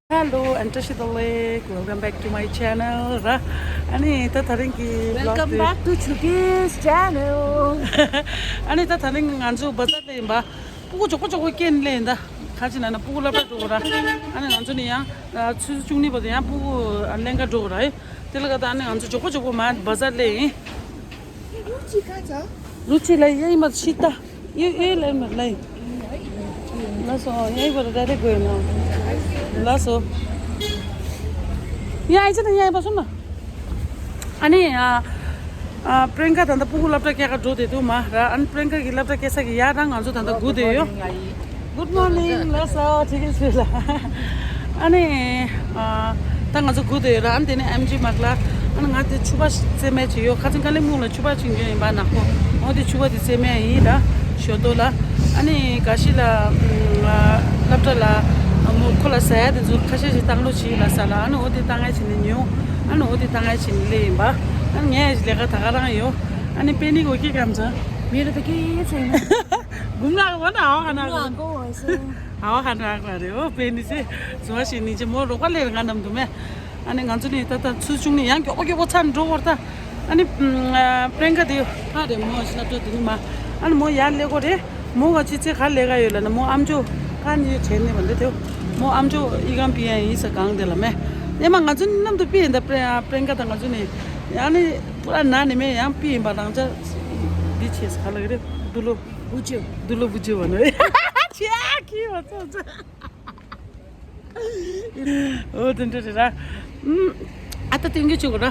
Hello, and Tashi the Lake. Welcome back to my channel. Ani ta tharing ki Welcome back to Chuki's channel. Ani ta tharing anju bazar le ba. Pugu joko ken le nda. Khaji na pugu la ba dora. Ani anju ni ya chu chungni ba ya pugu anlenga dora hai. Telga da ani anju joko ma bazar le. Ruchi kaza? Ruchi lai yai ma sita. Ye lai ma lai. Laso yai ba da go na. Laso. Ya aja na yai ba sunna. Ani Priyanka tanda pugu lapta kya ka do de tu ma ra an Priyanka ki lapta kaisa ki ya rang anju tanda gu de yo. Good morning Laso thik is la. Ani tang anju gu de ra an dene MG makla an nga de chuba se me chi yo khatin kale mu la chuba ching ge ba na ko. Odi chuba de se me yi da shodo la ani kashi la lapta la mo kola sa de zu khashi ji tang lo chi la sala an odi tang ai chin ni yo an odi tang ai chin le ba an nge ji le ga ta ga rang yo ani peni go ki kam cha मेरो त केही छैन घुम्ला हो ना हो खाना गएको हैछ हावा खानु आएको अरे हो पेनी चाहिँ झुवासिनी चाहिँ म रोका लिएर गानम दुमे अनि भन्छु नि त सुचुङनी यहाँ के ओछान ड्रोवर त अनि प्रियङ्का दियो अरे म स्नाप दिनुमा अनि म यहाँ लिएको रे म गछि चाहिँ खा लिएगा यो ल म आमजो कान यो छेन्ने भन्दै थियो म आमजो इगाम पिया यही छ गाङ देला मे यमा गछु नि नम त पिएन त प्रियङ्का त गछु नि अनि पुरा नानी मे यहाँ पिए बाटाङ चाहिँ बिचेस खाले रे दुलो बुझ्यो भन्नु है छ्या के भन्छ हो त्यही र आता तिमी छु र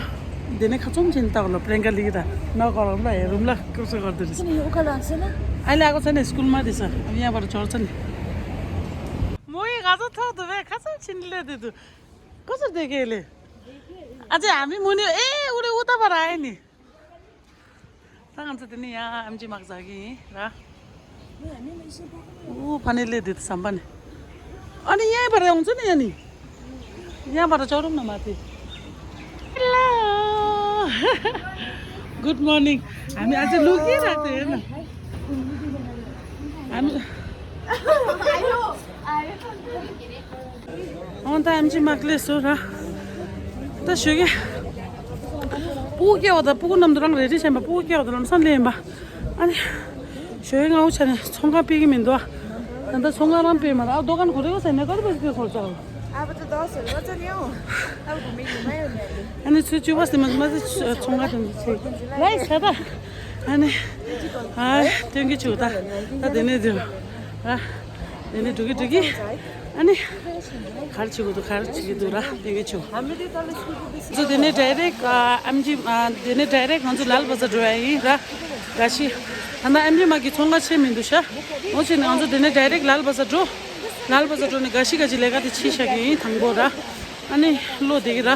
दिने खाछौँ चिन्ता गर्नु प्रियङ्का लिएर नगरौँ ल हेरौँ ल कसो गर्दो रहेछ नि उकालो आछन अहिले आएको छैन स्कुलमा दिन्छ अब यहाँबाट चढ्छ नि म यही गाजो थौ दुबे खाछौँ छिनले दिदु कसो देखे अहिले अझै हामी मुनि ए उले उताबाट आयो नि सांगान्छ तिनी यहाँ एमजी माग्छ कि र ऊ फानेले दिन्छ साम्बाने अनि यहीँबाट आउँछ नि यहाँ नि यहाँबाट चढौँ न माथि हेलो गुड मर्निङ हामी आज लुकिरहेको थियो हेर्न हामी अन्त एमजी माग्ले यसो र त सुगे पुग्यो त पुग्नु नम्दुरङ रेडी छैन पुग्यो त नम्सन लेम्बा अनि सुगे आउँछ नि छङ्गा पिगिमिन्दो अन्त छङ्गामा पनि पेमा अब दोकान खोलेको छैन कति बजीतिर खोल्छ अब त 10 हरु बज्छ नि हौ अब घुमायो अनि सुचु बस्ने मान्छे छङ्गा छ लै छ त अनि त्यहाँकी छु त दिने दियो दिने ढुकी अनि खार्चिको दुरा त्यहाँकी छु जो दिने डाइरेक्ट एमजी दिने डाइरेक्ट हुन्छ लाल बजार ड्राई र गासी अन्त एमजी मागी छङ्गा छ मिन्दुछ हो चाहिँ हुन्छ दिने डाइरेक्ट लाल बजार ड्रो गासी लेगा त छिसके थाङ्गो र अनि लो देखेर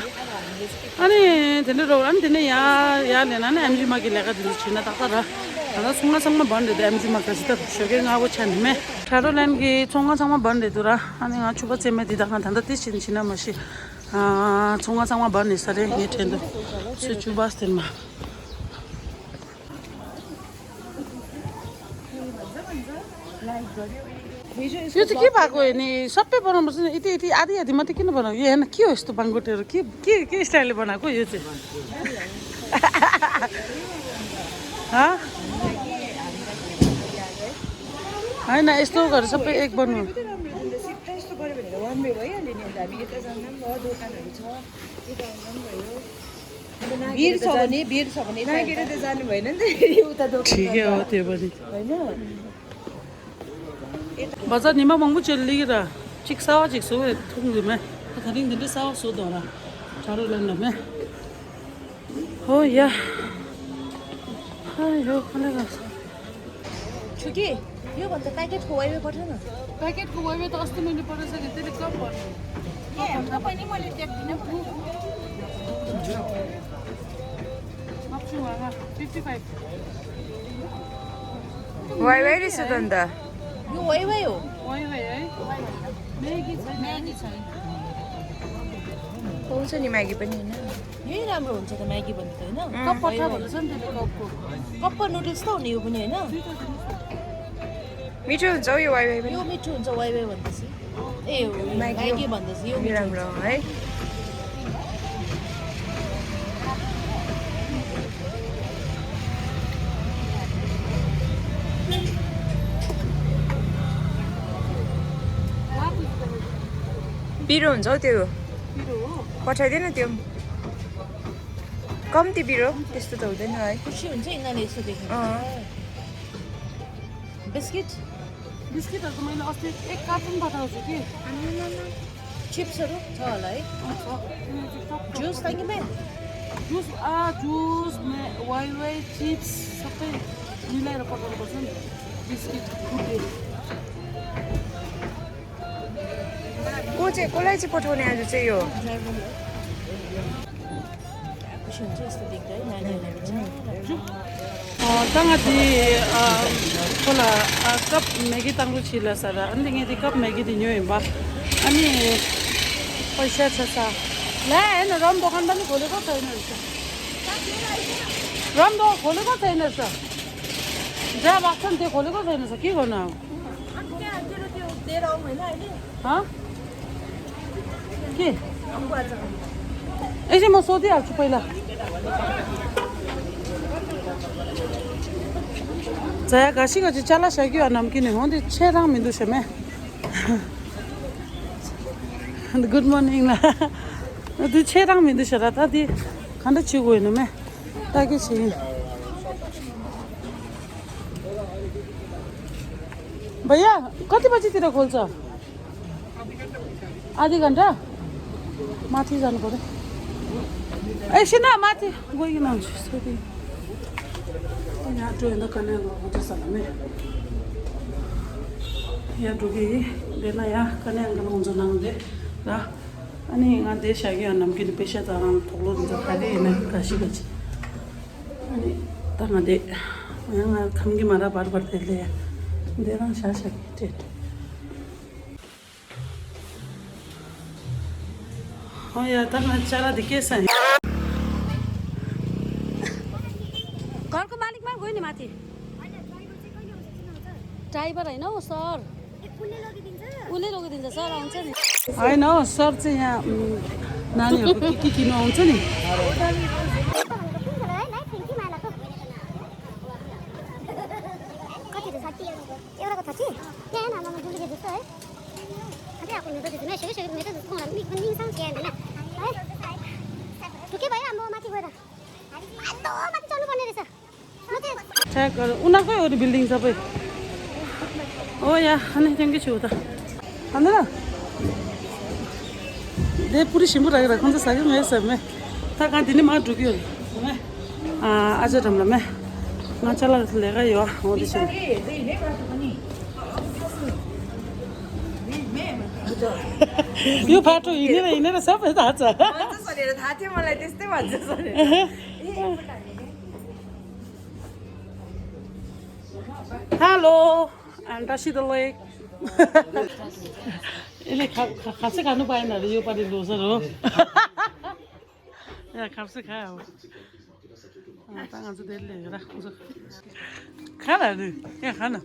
अनि दिने रो अनि दिने यहाँ लेना नि एमजी मागी लेगा दिनु छिन त र अन्त छङ्गासँग भन्दै थियो एमजी मागी त सुगे गाउँको छानमे ठाडो लाइन कि छङ्गासँग भन्दै थियो र अनि छुपा चेमे दिँदा खाँदा त्यस छिन मसी छङ्गासँग भन्ने सरे यहाँ ठेन्डो सुचु बस्दैमा यो चाहिँ के भएको हो नि सबै बनाउनुपर्छ नि यति आधी मात्रै किन बनाऊ यो हेर्न के हो यस्तो बाङ्गोटेहरू के स्टाइलले बनाएको यो चाहिँ होइन यस्तो गरेर सबै एक बन्नु ठिकै हो त्यो पनि बजार निमा मंगू चली गिरा चिक्सावा चिक्सो थुंग में थरिंग दिन साव सो दोरा चारो लेन में हो या हाय हो कनेगा छुकी यो भन्छ प्याकेट खुवाइबे पठाउन पैकेट को वही तो अस्ति मैले पठाइसके त्यसले कम पर्छ ए हाम्रो पनि मैले देख्दिन माप्छु आमा 55 Why is it on the? यो वाइ हो वही है मैगी छैन पाउँछ नि म्यागी पनि हैन यही राम्रो हुन्छ त म्यागी भन्ने त हैन कप पठा भन्छ नि त्यसले कपको कप्पा नुडल्स त हुने यो पनि हैन मिठो हुन्छ हौ यो वाइवाई पनि यो मिठो हुन्छ वाइवाई भन्दैछ ए म्यागी भन्दैछ यो मिठो राम्रो है पिरो हुन्छ हौ त्यो पठाइदिएन त्यो कम्ती पिरो त्यस्तो त हुँदैन है खुसी हुन्छ यिनीहरूले यस्तो देखेर बिस्किट बिस्किटहरको मैले अस्ति 1 कार्टुन पठाउँछु कि चिप्सहरू छ होला है juice thank you ma'am juice juice Wai Wai chips सबै मिलाएर पठाउनुपर्छ नि बिस्किट कुटे कसलाई चाहिँ पठाउने आज चाहिँ यो खुसी हुन्छ यस्तो देख्दा है नानीहरूलाई Tangati kola cup Maggie tangu chila sara. Andi ngeti cup Maggie di nyoy ba. Ani paisa chasa. La en ram dokan bani khole ko thaina sa. Ram do khole ko thaina sa. Ja baksan te khole ko thaina sa. Ke गर्नु अब ह के यसै म सोधिहाल्छु पहिला Saya kasih kasih cala saya kira namkin ni, hondi cerang mindu seme. Good morning lah. Tu cerang mindu sera tadi, kan tu cium ini me, tak kisah. Bhaiya, kati baji tira khulcha? आधी घन्टा माथि जानु पर्यो एकछिन माथि गइकिन हुन्छ सोधि यहाँ train कने हुन्छ सल्लामे यहाँ डुगी देना यहाँ कने अंगल हुन्छ नांगले र अनि यहाँ देश आगे अन्नम किन पेशा त आराम थोलो हुन्छ खाली हैन काशी गछि अनि तंगा दे यहाँ खमगी मारा बार बार देले देना शाशा के Oh ya, tanga cara dikesa. घरको मालिकमा गयो नि माथि ड्राइभर हैन हो सर उले लगिदिन्छ सर आउँछ नि हैन हो सर चाहिँ यहाँ नानीहरुको के किन्नु आउँछ नि Check unakoy हो बिल्डिङ सबै ओ या अनि त्यहाँकै छु त अन्दा दे पुरी सिम्बु राखेर खन्छ सागे मे सब मे ता का दिने मा ढुक्यो मे आज रमला मे नचला लेगा यो हो दिस यो बाटो हिँडेर सबै थाहा छ भन्छ सरेर थाहा थियो मलाई त्यस्तै भन्छ सरेर Hello, and I see the lake. Ini kapsa kanu pain ada yo pada loser lo. Ya kapsa kau. Tangan tu delle, dah usah. Kana ni, ya kana.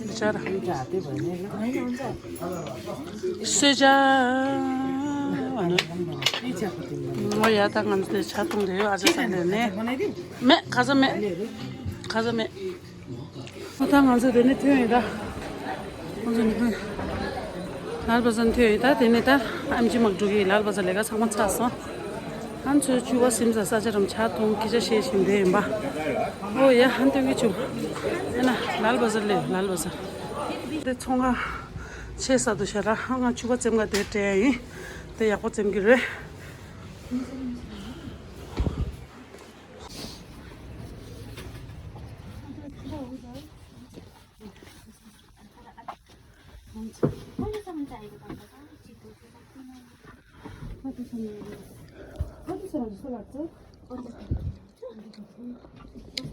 Bicara. Sejak. Oh ya, tangan tu catung deh, aja sana ni. Me, kaza me. Tangan tu ni tu ni dah. Lal bazar tu ni dah. Amji magdugi lal bazar lega sama casa. Ancu cuba sim jasa jaram catung kita sih sim deh mbak. Oh ya, hantu gitu. Enak, lal bazar le, lal bazar. Deh cunga. Chesa tu shara, anga cuba cemga deh teh. Te yakut cemgire.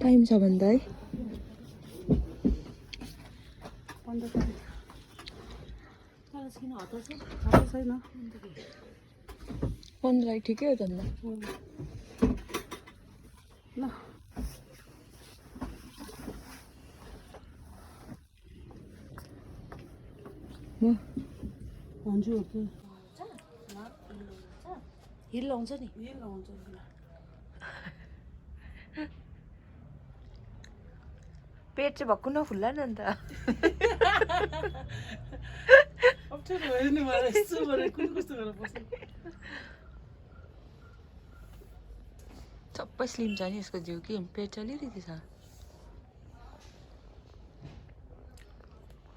Time छ भन्दा है छैन फोनलाई ठिकै हो त अन्त ल म भन्छु के हिल लाउँछ नि यही लाउँछ पेट चाहिँ भक्कु नफुल्ला नि अन्त अप्ठ्यारो भयो नि मलाई यस्तो गरेर कुन कस्तो गरेर बस्नु सबै स्लिम छ नि यसको जिउ कि पेट चाहिँ अलिकति छ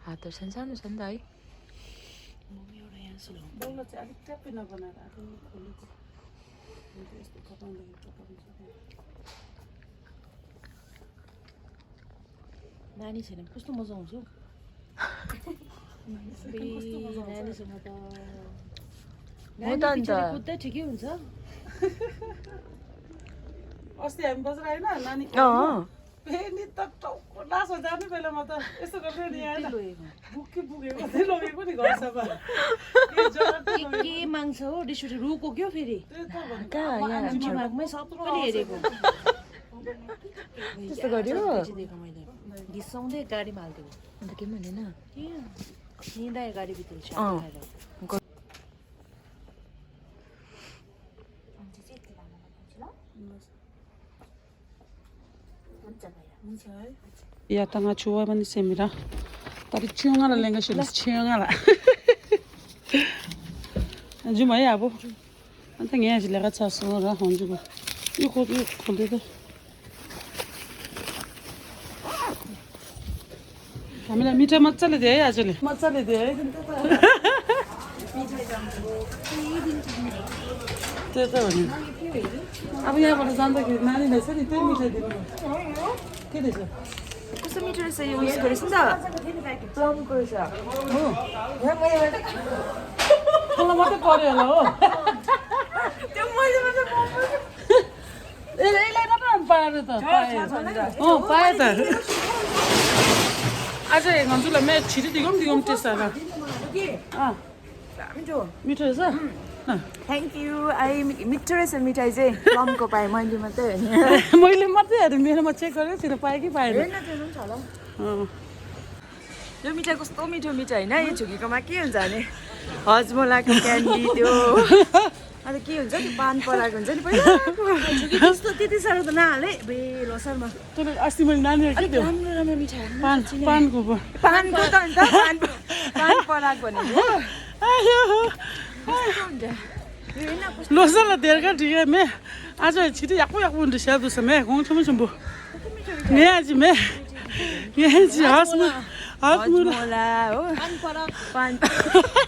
हातहरू सानो छ नि त है एउटा यहाँ सिलाउनु बल्ल चाहिँ अलिक ट्याप्पै नबनाएर आएको खोलेको यस्तो कपाउँदाखेरि कपाउँछ नानी छैन कस्तो मजा आउँछ हौ नानीसँग त हो त अन्त कुद्दै ठिकै हुन्छ अस्ति हामी बजार आएन नानी फेरि त टाउको लासो जाने बेलामा त यस्तो गर्थ्यो नि आएन बुक्की पुगेको थिएँ लगेको नि घरसम्म के माग्छ हो डिस्ट्रिक्ट रुको क्या फेरि दिमागमै सबैले हेरेको त्यस्तो गर्यो दिएको मैले घिसाउँदै गाडीमा हालिदिएको अन्त के पनि भनेन हिँड्दा गाडीभित्र Ya tanga chua bani semira. Tadi ciunga la lenga sila ciunga la. Juma ya bu. Anta ngia sila ka chasu ra honju ko. Yu khode de. हामीलाई मिठा मजाले दिए है आजले मजाले दिए है त्यो त हो नि अब यहाँबाट जाँदाखेरि नानीलाई चाहिँ नि त्यही मिठाई दिनु के रहेछ कस्तो मिठो रहेछ यो उस गरेछ नि त प्लमको रहेछ हो मलाई मात्रै पर्यो होला हो त्यो मैले मात्रै यसलाई मात्रै पाएर त पाएँ त आज हजुरलाई म छिटो दिगौँ टेस्ट आएर मिठो रहेछ थ्याङ्क यू मिठो रहेछ मिठाई चाहिँ प्लमको पाएँ मैले मात्रै मैले मात्रै हेरेँ मेरोमा चेक गरेँ छिटो पाएँ कि पाएन यो मिठाई कस्तो मिठो मिठाई होइन यो झुकेकोमा के हुन्छ भने हजमोलाको क्यान्डी त्यो अन्त के हुन्छ नि पान पराएको हुन्छ नि पहिला त्यति साह्रो त नहाले बे लोसारमा तर अस्ति मैले नानीहरू के थियो राम्रो राम्रो मिठाई पानको पानको त अन्त पान पराएको भनेको लोसाला देरका ठीक है मैं आज छिटो याकू याकू उन्हें शायद उसे मैं कौन सा मुझे बो मैं आज मैं ये जी हजमोला हो पान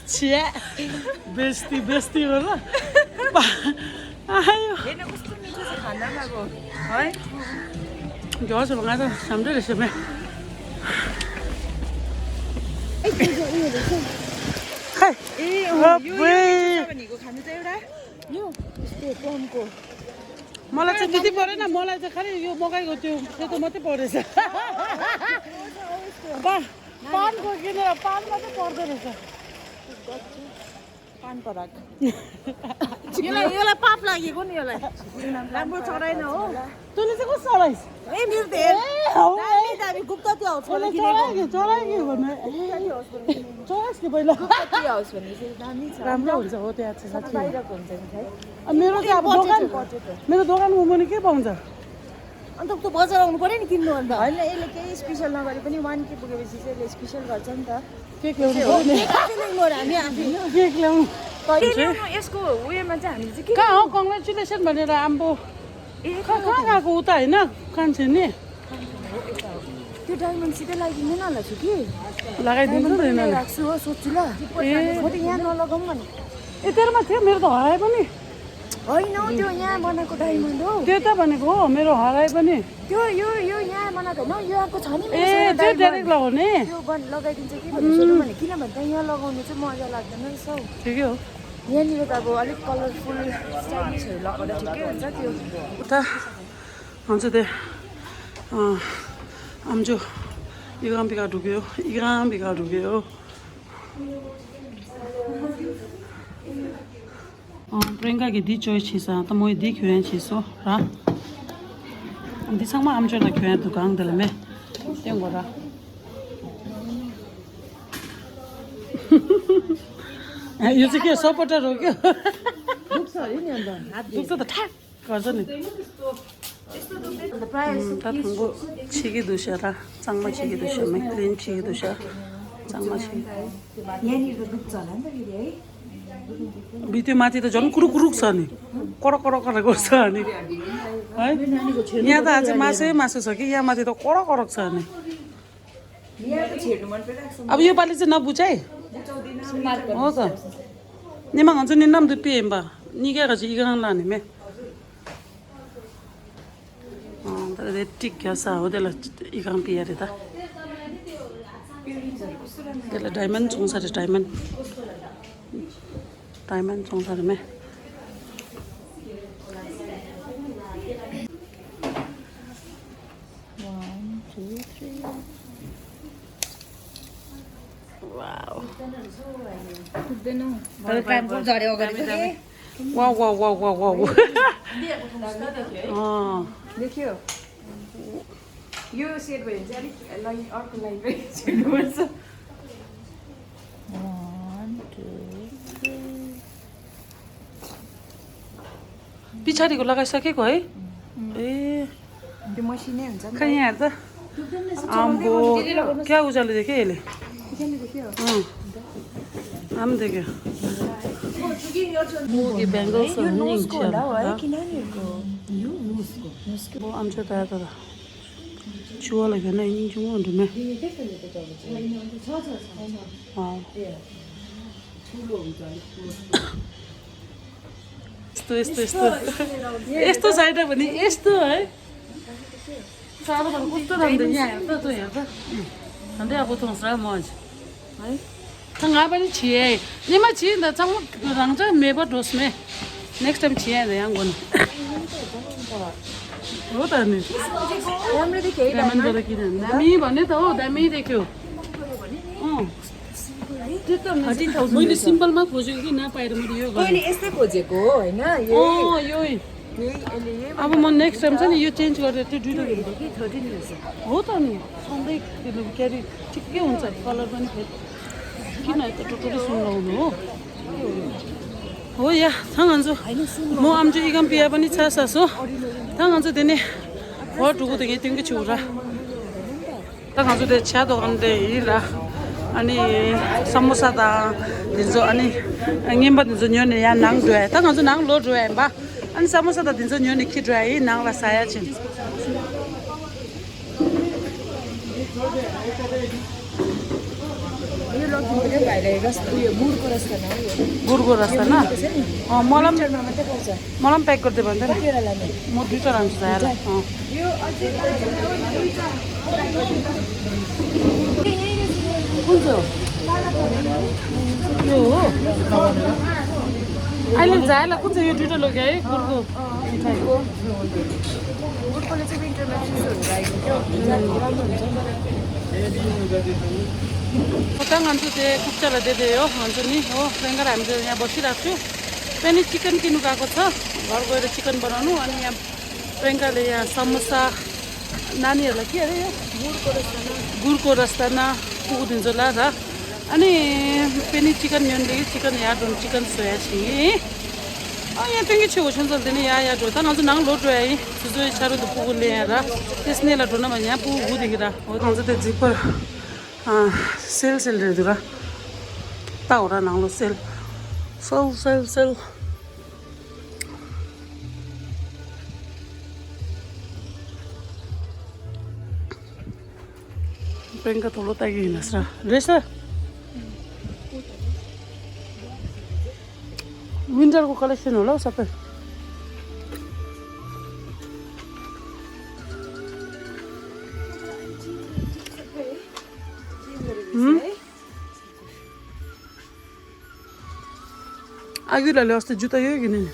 छे बेस्ती होला आयो हेर्न कस्तो मिठो छ खानामा अब है गयो भगा त राम्रै रहेछ मैं खै भनेको खानु त एउटा यो यस्तो प्लमको मलाई चाहिँ त्यति परेन मलाई चाहिँ खालि यो मगाएको त्यो त मात्रै परेछ पानको किनेर पान मात्रै पर्दो रहेछ पान पराएको यसलाई पाप लागेको नि यसलाई राम्रो चढाएन हो तैँले चाहिँ कस्तो चलाइस् ए मेरो त दामी गुप्ता त्यो हाउस चलायो भन्नु चलाइस् कि पहिला त्यो हाउस भन्ने चाहिँ दामी छ राम्रो हुन्छ हो त्यहाँ चाहिँ साँच्चै बाहिरको हुन्छ मिठाई मेरो चाहिँ अब दोकान मेरो दोकानमा पनि के पाउँछ अन्त त्यो बजार आउनु पर्यो नि किन्नु अन्त होइन यसले केही स्पेसल नगरे पनि 1K पुगेपछि चाहिँ यसले स्पेसल गर्छ नि त केक ल्याउनु पर्यो नि हामी आफै केक ल्याउनु यसको उयोमा चाहिँ हामीले चाहिँ के कहाँ हो कङ्ग्रेचुलेसन भनेर आम्बो कहाँ गएको उता होइन कान्छे नि त्यो डायमन्ड सिधै लगाइदिँदैन होला छु कि लगाइदिनु हुँदैन राख्छु हो सोध्छु ल म त यहाँ नलगाउँ भने ए तेरोमा थियो मेरो त हराए पनि होइन हौ त्यो यहाँ बनाएको डायमन्ड हो त्यो त भनेको हो मेरो हराए पनि त्यो यो यहाँ बनाएको होइन यो आएको छ नि ए त्यो डाइरेक्ट लगाउने त्यो लगाइदिन्छ कि भन्नु सोध्नु भने किनभने त यहाँ लगाउनु चाहिँ मजा लाग्दैन रहेछ हौ ठिकै हो यहाँनिर त अब अलिक कलरफुल स्टाइलिसहरू लगाउँदा ठिकै हुन्छ त्यो उता हुन्छ त्यो आमजो 이거랑 비가 두개요. 이거랑 비가 두개요. Prenga ki di choice chisa, ta moi di kyuen chiso, ra. Di sangma amcho la kyuen tu kang dala me. Tengo ra. Yuzi ke supporter ho kyo. Duksa ta thak गर्छ नि ता थंगो छिगी दुस्या ra changma chigi dusia me clean chigi dusia changma chigi यहाँनिर त दुख्छ होला नि त फेरि है बित्यो माथि त झन् कुरुक कुरुक छ नि कडक कडक कडक गर्छ नि है यहाँ त आज मासु छ कि यहाँ माथि त कडक कडक छ नि यहाँ त छेड्नु मन परिरहेको छ अब यो पालि चाहिँ नबुझाइ हो त निमा हुन्छ नि नाम दुपी हेम्बा निगे गछि इगन लाने मे det tycker jag så det i kan bli det där. Det är diamond som så det diamond. Diamond som så det med. One, two, three. Wow. Wow. Oh. देखियो यो सेट भयो भने चाहिँ अलिक लाइन अर्को line पनि छिर्नुपर्छ 1 2 3 पिछाडीको लगाइसकेको है ए त्यो मसिनै हुन्छ नि खै यहाँ त आम्बो क्या उजाले देख्यो यसले आम देख्यो मुगी बेंगल्स यो नोसको होला है कि नानीहरुको यो नोसको आमच्या तयार तर चुवा लाग्यो नि जुम अन्डुमे यस्तो छैन भने यस्तो है साह्रो त कस्तो राम्रो यहाँ हेर त हेर त अन्त अब थोस्रा मज है थंगा पनि छिए निमा छि न चंग रंग चाहिँ मेबा डोस में नेक्स्ट टाइम छिए न यहाँ गर्नु हो त नि राम्रो देख्यो है डायमन्ड गरेर किन दामी भन्ने त हो दामी देख्यो त्यो त मैले सिम्पलमा खोजेको कि नपाएर मैले यो गरेँ मैले यस्तै खोजेको हो हैन यो अब म नेक्स्ट टाइम चाहिँ नि यो चेन्ज गरेर त्यो दुईटा हेर्नु कि 13 रहेछ हो त नि सधैँ त्यो क्यारी ठिकै हुन्छ कलर पनि फेरि किन यस्तो टोटली सुनाउनु हो या थांगान्छु म आम주 이건 비야 पनि छ सासो थांगान्छु 되네 어 두고 되게 땡겨 주라 थांगान्छु 데 차도 간데 이라 아니 사모사다 딘조 아니 ङिमबा 딘조 녀네 야 낭드에 थांगान्छु 낭 로드에 바 아니 사모사다 딘조 녀네 키드라이 낭라 사야친 यो लकिङको भाइले रस्ता उयो गुडको रस्ता न गुडको रस्ता न मलम मात्रै पर्छ मलम प्याक गर्दै भन्दा नि केरा लाने म दुईटा लान्छु जाएर यो अझै कुन चाहिँ हो यो हो अहिले जाएला कुन चाहिँ यो दुईटा लग्यो है गुडको मिठाईको गुडकोले चाहिँ विन्टरमा चिजहरू राखेको थियो राम्रो हुन्छ कता खान्छु त्यो कुच्चालाई दिँदै हो भन्छु नि हो प्रियङ्का हामी त यहाँ बसिरहेको छु पनि चिकन किन्नु गएको छ घर गएर चिकन बनाउनु अनि यहाँ प्रियङ्काले यहाँ समोसा नानीहरूलाई के अरे यो गुडको रस्तामा पुगिदिन्छ होला र अनि पनि चिकन न्योन्देखि चिकन याद हुन्छ चिकन सोया छि यहाँ 땡기 치고 전설되는 야야 좋다 나도 낭 로드에 주저이 차로도 보고 내라 테스네라 도나만 야 보고 우디기라 어디서 대 지퍼 셀셀들아 따오라 낭로 셀 Prenka tolo tagi nasra resa विन्टरको कलेक्सन होला हौ सबै आगिलाले अस्ति जुत्ता यो किने नि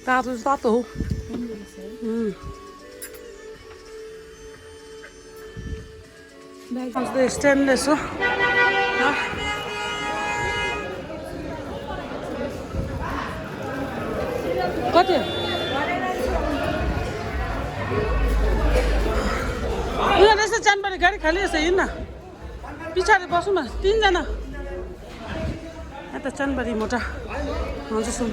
तातो हो स्टेनलेस हो कति यहाँ रहेछ चानबारी गाडी खाली रहेछ हिँड्न पछाडि बसौँ न 3 जना यता चानबारी मोटा हुन्छ सुन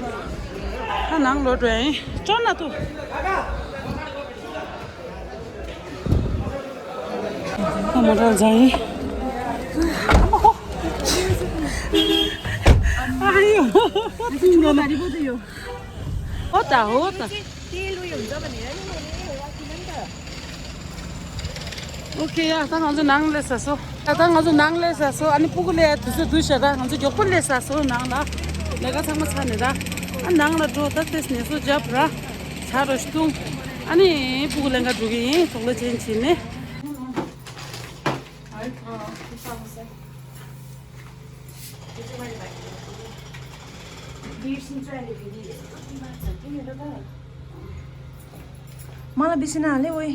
नाङ लोटो है चढ न तँ मोटा जाएँ आयो 3 जना हो त 오케이, 야, 난 아주 낭래사서. 야, 난 아주 낭래사서. 아니, 부글래, 두셔라. 아주 욕불래사서, 낭라. 내가 상마 차내다. 안 낭라 줘, 따뜻해서 잡라. 차로시도. 아니, 부글래가 두기, 돌로 젠치네. मलाई बेसी नहाले ओइ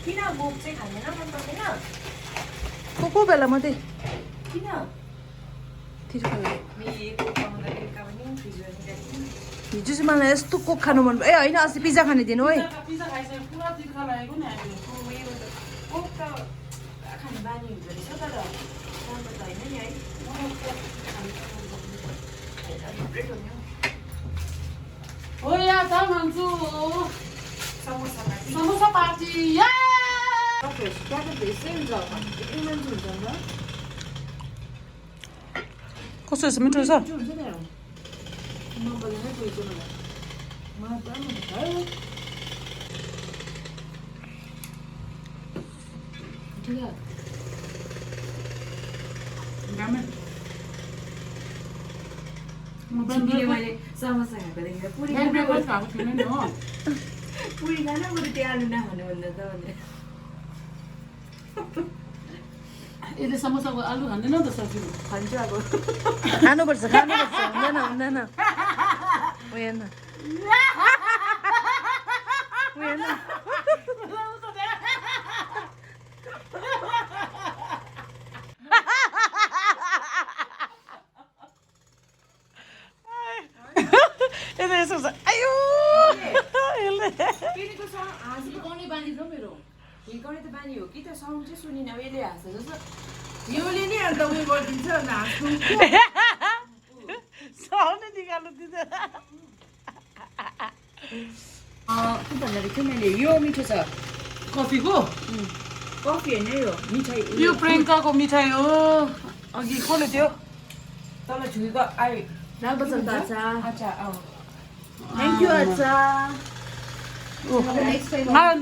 किन बोक चाहिँ खाँदैन मन पर्दैन को बेला मात्रै किन हिजो चाहिँ मलाई यस्तो कोक खानु मन ए होइन अस्ति पिज्जा खाने दिन ओइ पिज्जा खाइसक्यो पुरा तिर्खा लागेको नि हामीले कोक त खाने बानी हुन्छ रहेछ तर राम्रो त होइन नि है हो या त मान्छु समोसा पार्टी या त्यहाँ त भेजै हुन्छ एक मान्छे हुन्छ नि त कस्तो छ मिठो छ हुन्छ नि नम्बरले नै गएको मलाई त मैले समोसा खाएको देखेर पुरी पुरी खान बरु त्यो आलु नखानु भन्दा त भने यसले समोसाको आलु खाँदैन नि त सब्जी खान्छु अब खानुपर्छ हुँदैन उयो न यसो छ आयो फेरिको हाँसिकाउने बानी छ मेरो हिर्काउने त बानी हो कि त साउन्ड चाहिँ सुनिन यसले हाँस्छ जस्तो योले नि अन्त उयो गरिदिन्छ अन्त हाँस्नु साउन्ड निकाल्नु दिँदैन के भन्दा थियो मैले यो मिठो छ कफीको कफी होइन यो मिठाई यो प्रियङ्काको मिठाई हो अघि कसले थियो तल झुकेको आइ लालबजार अच्छा थ्याङ्क यू अच्छा मलाई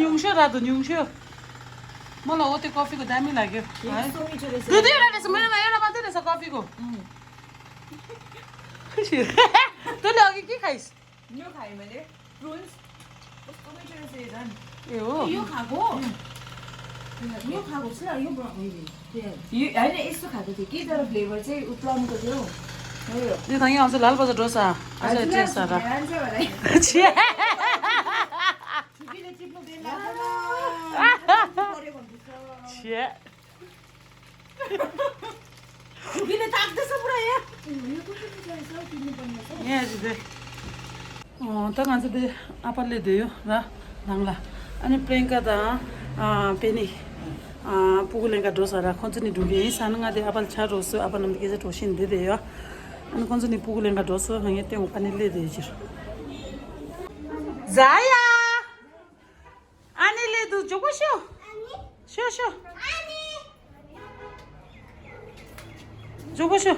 न्युङ्स्यो रातो न्युङ्स्यो मलाई हो त्यो कफीको दामी लाग्यो है दुईवटा रहेछ मेरोमा एउटा मात्रै रहेछ कफीको तैँले अघि के खाइस् यो खाएँ मैले प्रुन्स कस्तो मिठो रहेछ यो झन् ए हो यो खाएको छ यो होइन यस्तो खाएको थियो कि तर फ्लेभर चाहिँ प्लमको थियो यो त यहाँ आउँछ लालबजार डोसा अझ टेस्ट सारा त मान्छ त्यो आपाले दियो र नाङ्ला अनि प्रियङ्का त पेनी पुगुलेङ्का डोसा ಕೊಂಚನಿ ಡುಗೆ ಸಾನಂಗಾದೆ ಆಪಲ್ ಚಾರು ರೋಸು ಆಪಲ್ ನಮಗೆ ಜೆ ಟೋಶಿನ್ ದೇದೆಯ ಅನ್ನು ಕೊಂಚನಿ पुगुलेङ्का डोसा ಹಂಗೆ ತೆಂಗು ಪಾನಿಲೆ ದೇಜಿರು जाया आनीले दु जोको शो शो शो जोको शो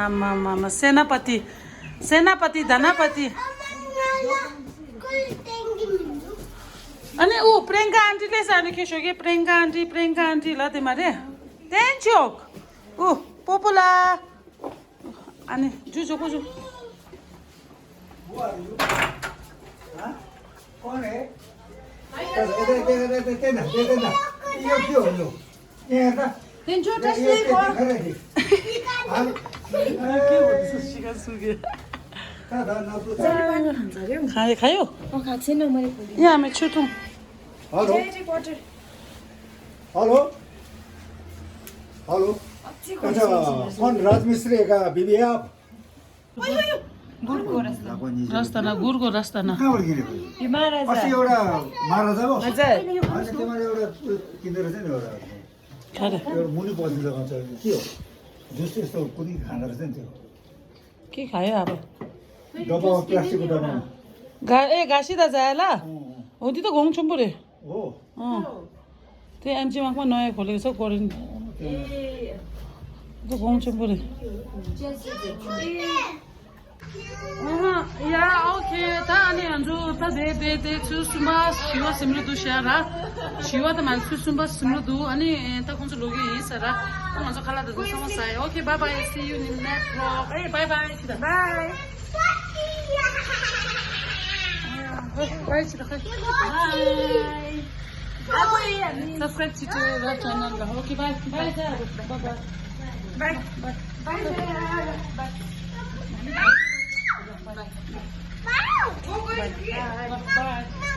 आमा सेनापति धनापति अनि ऊ प्रियङ्का आन्टीले सानो के शोके प्रियङ्का आन्टी ल तिमीले टेन्चोक ऊ पोपुला अनि जोको जो कौन है? देना। ये क्यों हो? ये है ना? तेंचो ये खड़े थे। के भन्छ सिका सुगे खायो खाएको छैन मैले यहाँ हामी छुटौँ हेलो अच्छा कौन राजमिस्त्री का बीबी है आप रास्ता ना गुरको रास्ता ना कहाँबाट किनेको यो महाराजा अस्ति एउटा महाराजा हो हजुर अनि तिमीले एउटा किनेर चाहिँ नि एउटा खारे एउटा मुनि बस्ने जग्गा छ के हो जुस यस्तो कुनै खाँदो रहेछ नि त्यो के खायो अब डब्बा प्लास्टिकको डब्बामा ए घाँसिँदा जाएला हो त्यो त घाउ छुम्पो रे हो त्यो एमजीमार्कमा नयाँ खोलेको छ कोरियन त्यो घाउ छुम्पो रे या ओके ता अनि अन्जु ता दे सुसुमा शिवा सिमरु दु शारा शिवा त मान सुसुमा सिमरु दु अनि ता कुन चाहिँ लोगे हिसरा त मन्छ खाला त समस्या है okay bye bye see you in next vlog ए बाय बाय बाई बाय छिटो खै सब्सक्राइब छिटो र च्यानल ल okay bye bye bye bye bye Bye.